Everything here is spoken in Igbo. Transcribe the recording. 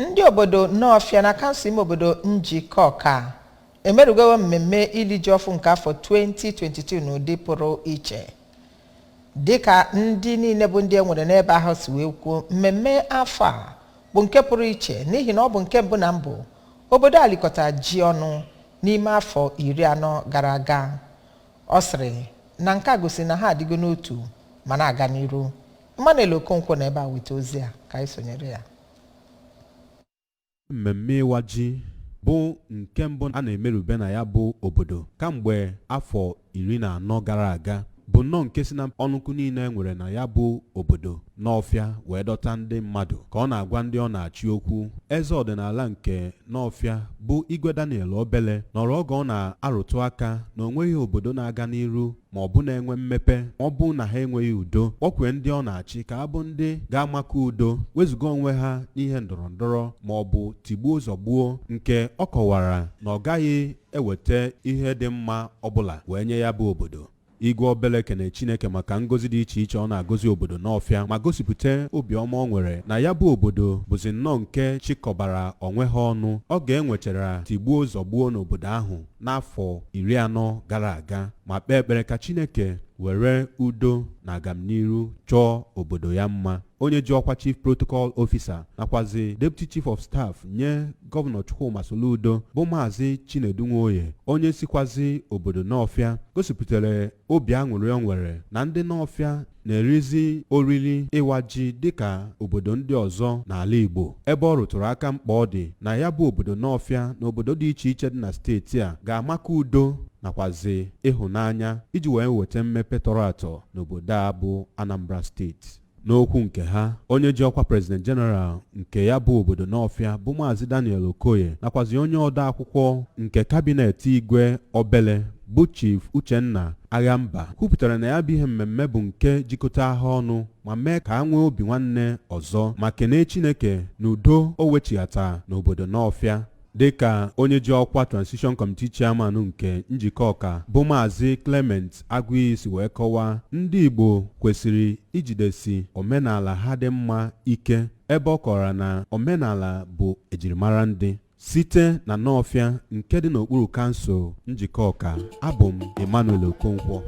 Ndị obodo Nawfịa na kansụl ime obodo Njikọka emerụgowo mmemme ili ji ọfụ nke afọ 2022 n'ụdị pụrụ iche. Dịka ndị niile bụ ndị e nwere n'ebe ahụ si wee kwuo, mmemme afọ a bụ nke pụrụ iche n'ihi na ọ bụ nke mbụ na mbụ obodo a likọta ji ọnụ n'ime afọ 40 gara aga. Ọ sịrị na nke a gosi na ha adịgo n'otu ma na-aga n'iru. Emmanuel Okonkwo na ebe a weta ozi a ka anyị sonyere ya. Mmemme ịwa ji bụ nke mbụ a na-emerube na ya bụ obodo kamgbe afọ 14 gara aga bụ nnọọ nke si na ọnụkụ niile nwere na ya bụ obodo Nawfịa wee dọta ndị mmadụ. Ka ọ na-agwa ndị ọ na-achị okwu, eze ọdịnala nke Nawfịa bụ Igwe Daniel Obele nọrọ oge ọ na-arụtụ aka na onweghị obodo na-aga n'iru ma ọ bụ na-enwe mmepe ma ọ bụ na ha enweghị udo, kpọkwee ndị ọ na-achị ka abụ ndị ga-amakọ udo, wezụga onwe ha n'ihe ndọrọ ndọrọ ma ọ bụ tigbuo zọgbuo, nke ọ kọwara na ọ gaghị eweta ihe dị mma ọbụla wee nye ya bụ obodo. Igwe Obele kene Chineke maka ngozi dị iche iche ọ na-agọzi obodo Nawfịa ma gosipụta obiọma ọ nwere na ya bụ obodo bụzi nnọọ nke chịkọbara onwe ha ọnụ oge enwechara tigbuo zọgbuo n'obodo ahụ n'afọ 40 gara aga, ma kpee ekpere ka Chineke were udo na agamniru chọọ obodo ya mma. Onye ji ọkwa Chief Protocol Officer nakwazi Deputy Chief of Staff nye Gọvanọ Chukwuma Soludo bụ Maazị Chinedu Nwoye, onye sikwazi obodo Nawfịa, gosipụtara obi aṅụrị o nwere na ndị Nawfịa na-erizi oriri ịwa ji dịka obodo ndị ọzọ n'ala Igbo, ebe ọ rụtụrụ aka mkpa ọ dị na ya bụ obodo Nawfịa na obodo dị iche iche dị na steeti a ga-amaka udo nakwazi ịhụnanya iji wee weta mmepe tọrọ atọ n'obodo a bụ Anambra Steeti. N'okwu nke ha, onye ji ọkwa President General nke ya bụ obodo Nawfịa bụ Maazị Daniel Okoye nakwazi onye ode akwụkwọ nke kabinet Igwe Obele bụ Chief Uchenna Aghamba kwupụtara na ya bụ ihe mmemme bụ nke jikọta ha ọnụ ma mee ka ha nwee obi nwanne ọzọ, ma kenee Chineke na udo o wechighata n'obodo Nawfịa. Dịka onye ji ọkwa Transition Committee Chairman nke Njikọka bụ Maazị Clement Agụiyi si wee kọwaa, ndị Igbo kwesịrị ijidesi omenala ha dị mma ike, ebe ọ kọrọ na omenala bụ ejirimara ndị. Site na Nawfịa nke dị n'okpuru kansụl Njikọka, abụ m Emmanuel Okonkwo.